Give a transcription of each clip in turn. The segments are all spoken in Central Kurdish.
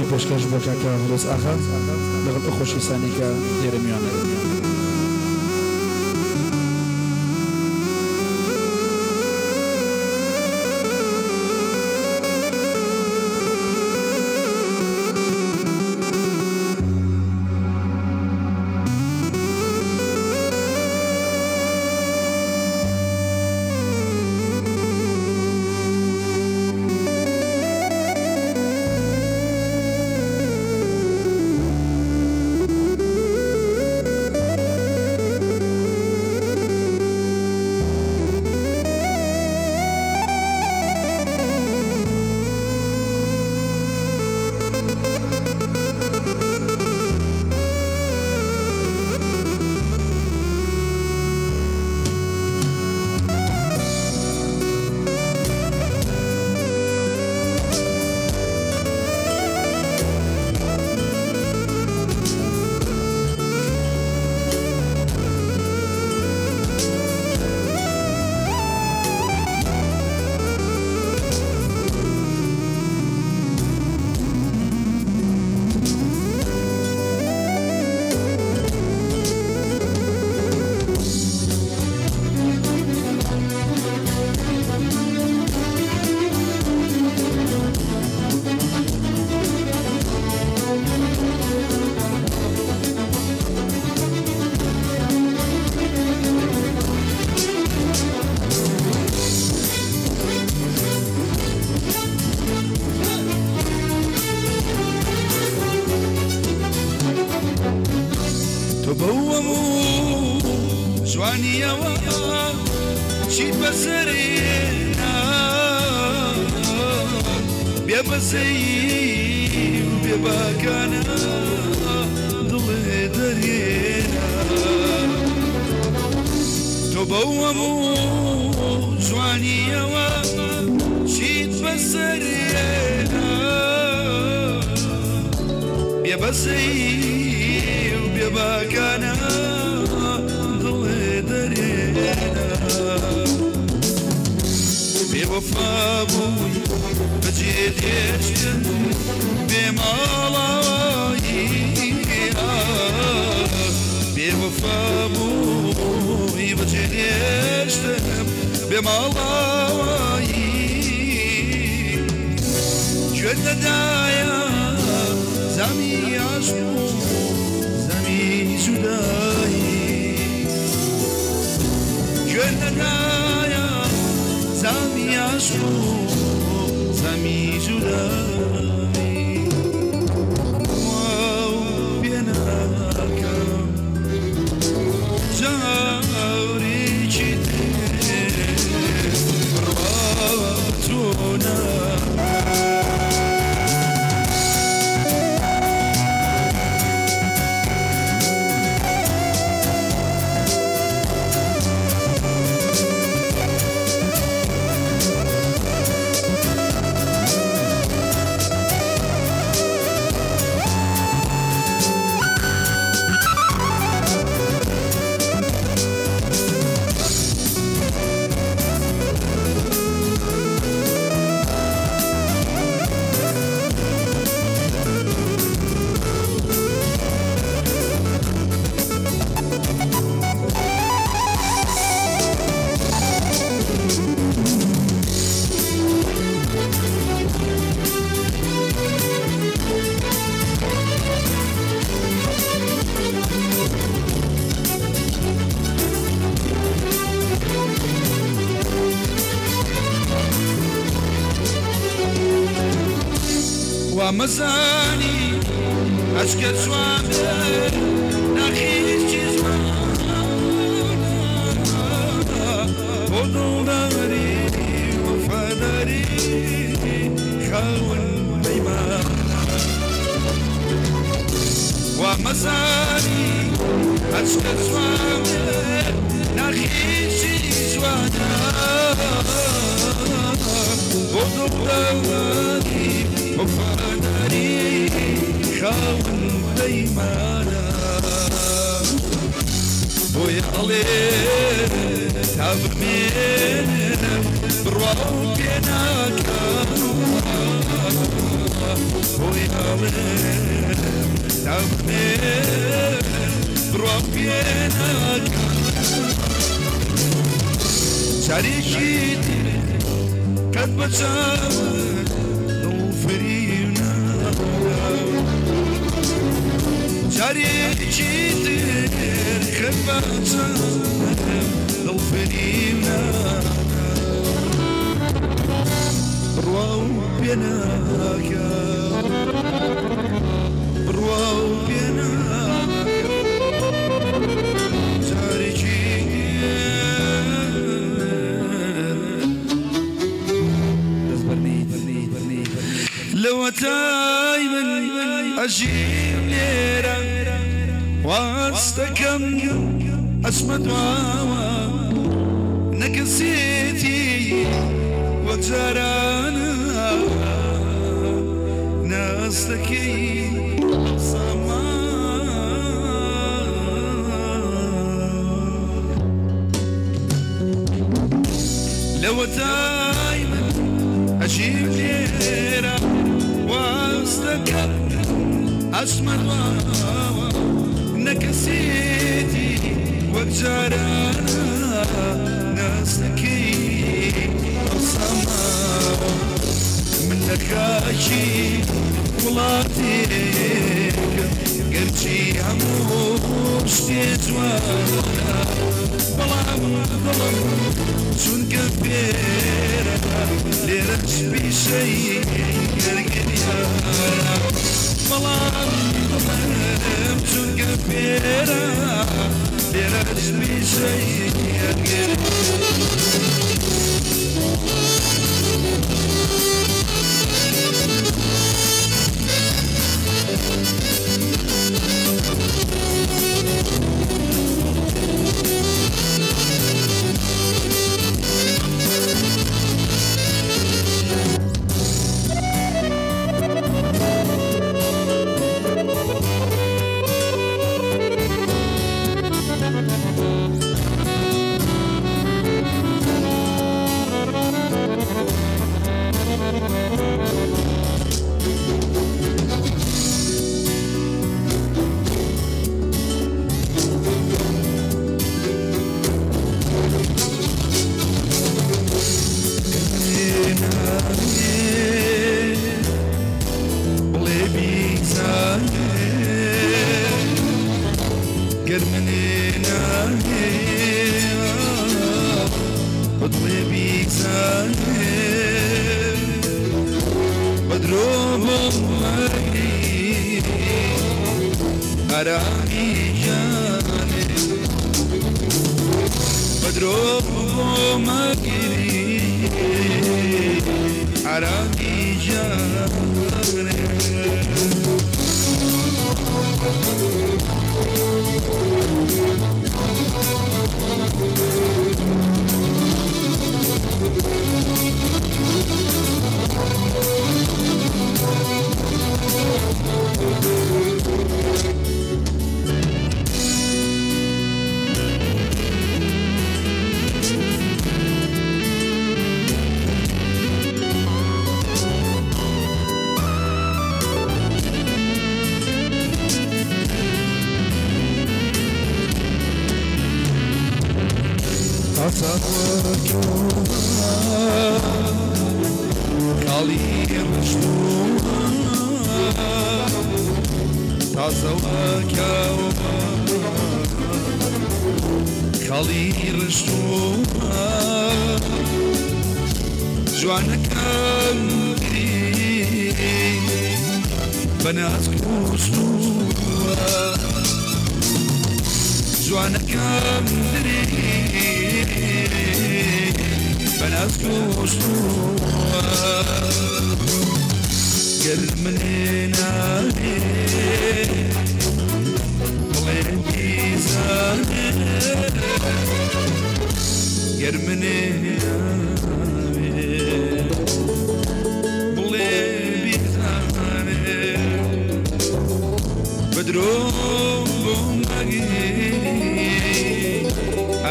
پێشکەش بۆ کاکە هەڵوێست ئاغا لەگەڵ ئەو خۆشەویستانەی کە لێرە میوانن. مەزانی ئەشکە جوان ناخیچی جوان بۆ دڵداری وەفاداری خاوەن پەیمان وا مەزانی ئەشکە جوان ناخیچی جوانە بۆ دڵداری وەفاداری خاوەن پەیمانە بۆیە ئەڵێ تا بمێنم بڕوا و پێ ناکەم. بۆی ئەڵێم تا بمێنم بڕوا پێ ناکەم جارێکی تر قەت بە چاوت دڵ فریو نادەم جارێکی تر قەت بە چاوت دڵ فریو نادەم بڕوا و پێ ناکەم بڕوا و پێ ناکەم جارێکی لەوەتای من ئەژیم لێرە واستەکەم ئەچمە دواوە نەکەسێتی وەک جارانە ناستەکەی سامان لەوەتای من ئەژیم لێرە واستەکەم ئەچمە دواوە نەکەسێتی وەک جارانە ناستەکەی ئەوساماوە من لە خاکی وڵاتێکم گەرچی هەموو شتێ جوانە بەڵام دڵم چونکە فێرە لێرەش پیشەی گەرگریانە بەڵام دڵم چونکە فێرە لێرەش پیشەی گەرگریانە.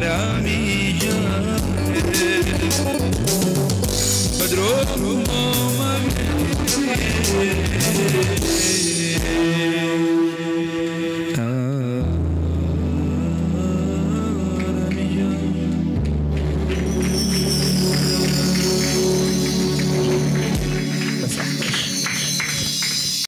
ئارامی گیانێ بە درۆم